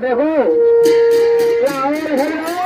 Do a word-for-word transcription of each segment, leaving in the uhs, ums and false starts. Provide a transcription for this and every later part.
देखो, क्या हो रहा है?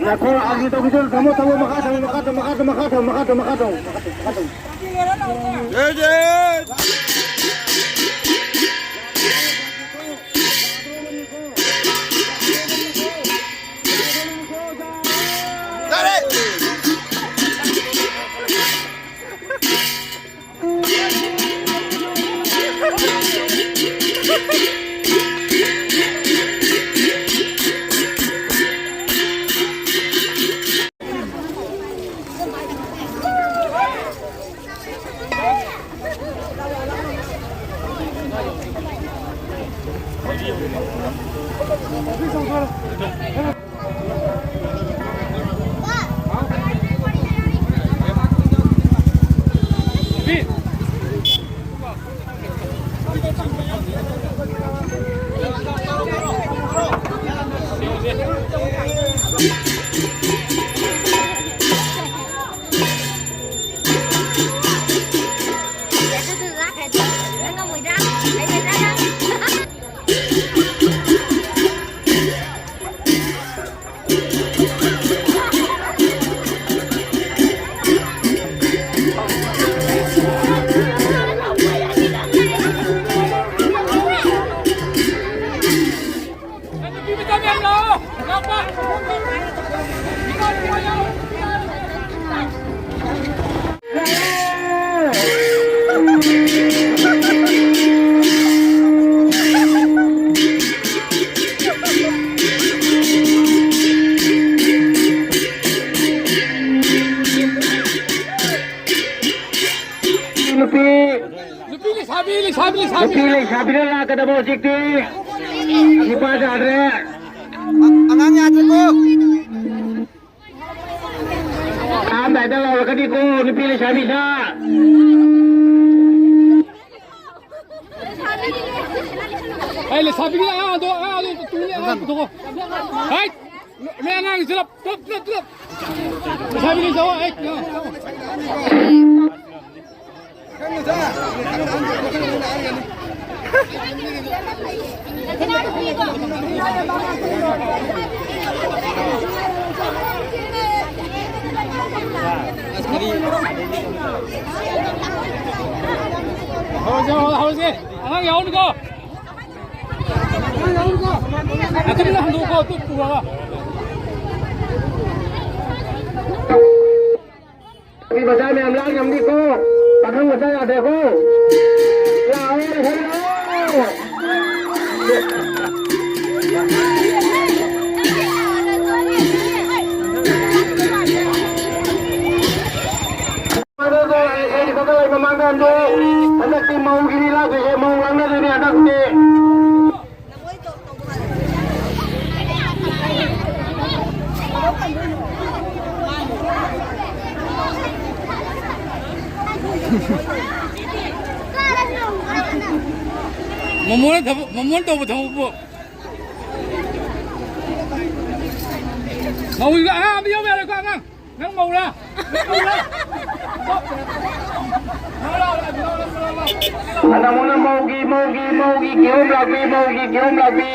ꯉꯥꯏꯈꯣ, ꯑꯥꯔꯒꯤ ꯇꯧꯕꯤꯗꯣ ꯊꯝꯃꯣ, ꯊꯝꯃꯣ, ꯃꯈꯥ ꯊꯝꯃꯣ, ꯃꯈꯥ ꯊꯝꯃꯣ, ꯃꯈꯥ ꯊꯝꯃꯣ, ꯃꯈꯥ ꯊꯝꯃꯣ, ꯃꯈꯥ ꯊꯝꯃꯣ, ꯃꯈꯥ ꯊꯝꯃꯣ꯫ J J. ꯌꯥꯔꯦ꯫ ꯅꯨꯄꯤ, ꯅꯨꯄꯤ ꯂꯩꯁꯥꯕꯤ, ꯂꯩꯁꯥꯕꯤ, ꯂꯩꯁꯥꯕꯤ꯫ ꯅꯨꯄꯤ ꯂꯩꯁꯥꯕꯤꯅ ꯂꯥꯛꯀꯗꯕ ꯍꯧꯖꯤꯛꯇꯤ꯫ ꯅꯨꯄꯥ ꯌꯥꯗ꯭ꯔꯦ꯫ ꯑꯉꯥꯡ ꯌꯥꯗ꯭ꯔꯦꯀꯣ꯫ ꯀꯥꯝꯗꯥꯏꯗ ꯂꯥꯎꯔꯛꯀꯅꯤꯀꯣ, ꯅꯨꯄꯤ ꯂꯩꯁꯥꯕꯤꯁꯥ꯫ ꯑꯩ ꯂꯩꯁꯥꯕꯤꯒꯤ ꯑꯉꯥꯡꯗꯣ, ꯑꯉꯥꯡꯗꯣ ꯇꯨꯡꯒꯤ ꯑꯉꯥꯡ ꯄꯨꯊꯣꯛꯑꯣ꯫ ꯍꯥꯏ! ꯅꯣꯏ ꯑꯉꯥꯡꯁꯤ ꯆꯠꯂꯣ, ꯆꯠꯂꯣ, ꯆꯠꯂꯣ, ꯆꯠꯂꯣ꯫ ꯂꯩꯁꯥꯕꯤꯒꯤ ꯆꯠꯂꯣ, ꯑꯩ, ꯍꯧꯔꯁꯦ, ꯍꯧꯔꯁꯦ꯫ ꯑꯉꯥꯡ ꯌꯥꯎꯅꯤꯀꯣ꯫ ꯑꯗꯨꯝꯅ ꯍꯟꯗꯣꯛꯀꯣ, ꯑꯗꯨ ꯄꯨꯔꯒ꯫ ꯅꯨꯄꯤ ꯃꯆꯥ ꯃꯌꯥꯝ ꯂꯥꯡ ꯉꯝꯅꯤꯀꯣ, ꯄꯥꯈꯪ ꯃꯆꯥ ꯌꯥꯗ꯭ꯔꯦꯀꯣ꯫ ꯂꯥꯛꯑꯣ, ꯂꯥꯛꯑꯣ꯫ ꯃꯃꯥꯡꯗ ꯍꯟꯗꯣꯛꯑꯣ꯫ ꯍꯟꯗꯛꯇꯤ ꯃꯧꯒꯤꯅꯤ ꯂꯥꯛꯇꯣꯏꯁꯦ, ꯃꯧ ꯂꯥꯡꯅꯗꯣꯏꯅꯤ ꯍꯟꯗꯛꯇꯤ꯫ ꯃꯣꯃꯣꯅ ꯊꯕꯛ, ꯃꯣꯃꯣꯅ ꯇꯧꯕ ꯊꯕꯛꯄꯨ꯫ ꯃꯧꯒꯤ ꯑꯉꯥꯡ ꯑꯃ ꯌꯥꯎꯕ ꯌꯥꯔꯣꯏꯀꯣ, ꯑꯉꯥꯡ? ꯅꯪ ꯃꯧꯔꯥ? ꯅꯪ ꯃꯧꯔꯥ? ꯅꯪ ꯂꯥꯎ, ꯂꯥꯎ, ꯂꯥꯎ, ꯂꯥꯎ, ꯂꯥꯎ꯫ ꯍꯟꯗꯛ ꯃꯧꯅ ꯃꯧꯒꯤ, ꯃꯧꯒꯤ, ꯃꯧꯒꯤ ꯀꯤꯍꯣꯝ ꯂꯥꯛꯄꯤ, ꯃꯧꯒꯤ ꯀꯤꯍꯣꯝ ꯂꯥꯛꯄꯤ꯫